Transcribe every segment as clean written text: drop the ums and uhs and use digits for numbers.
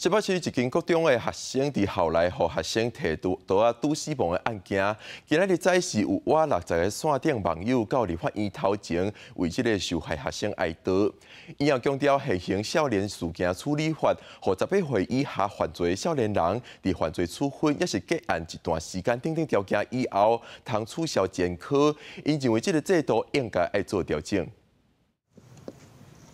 新北市一間國中的學生佇校內予學生提刀仔拄死亡的案件，今仔日早時有倚60個線頂網友到立法院頭前為這个受害學生哀悼。伊又強調現行少年事件處理法，予18歲以下犯罪的少年人，佇犯罪處分抑是結案一段時間等等條件以後，通取消前科。𪜶認為這个制度應該愛做調整。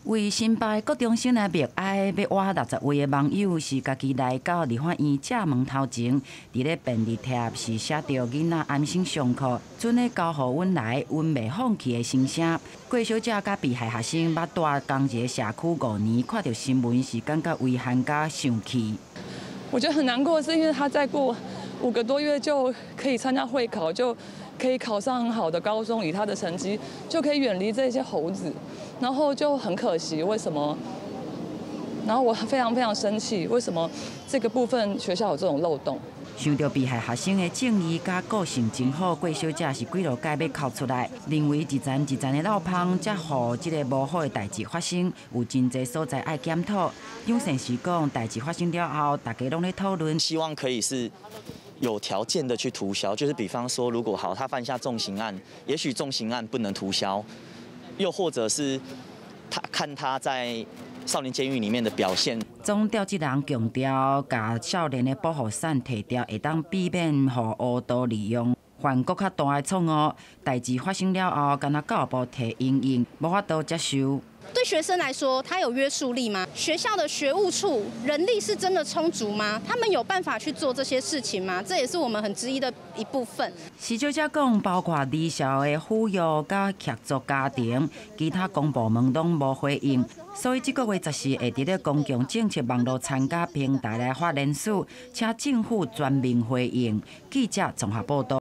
為新北國中生來默哀，欲倚60位的網友是家己來到立法院正門頭前，佇咧便利貼是寫著囡仔安心上課，準咧交予阮來，阮袂放棄的心聲。郭小姐佮被害學生捌蹛仝一个社區5年，看著新聞是感覺遺憾佮生氣。我覺得很難過，是因為他再過5個多月就可以參加會考，就可以考上很好的高中，以他的成績就可以遠離這些猴子。然後就很可惜，為什麼？然後我非常非常生氣，為什麼這個部分學校有這種漏洞？想著被害學生的正義佮個性真好，郭小姐是幾落擺欲哭出來，認為一層一層的漏縫，才予這个無好的代誌發生，有真濟所在愛檢討。楊先生講，代誌發生了後，大家攏咧討論，希望可以是有條件的去塗銷，就是比方說，如果好，他犯下重刑案，也許重刑案不能塗銷。又或者是他看他在少年監獄裡面的表現。總調職人強調，共少年的保護傘提掉，會當避免予烏道利用，犯閣較大的錯誤。代誌發生了後，干焦教育部提因應，無法度接受。對學生來說，他有約束力嗎？學校的學務處人力是真的充足嗎？他們有辦法去做這些事情嗎？這也是我們很質疑的一部分。施小姐講，包括離校的撫育佮協助家庭，其他公部門攏無回應，所以這個月14會佇咧公共政策網路參加平台來發聯署，請政府全面回應。記者綜合報道。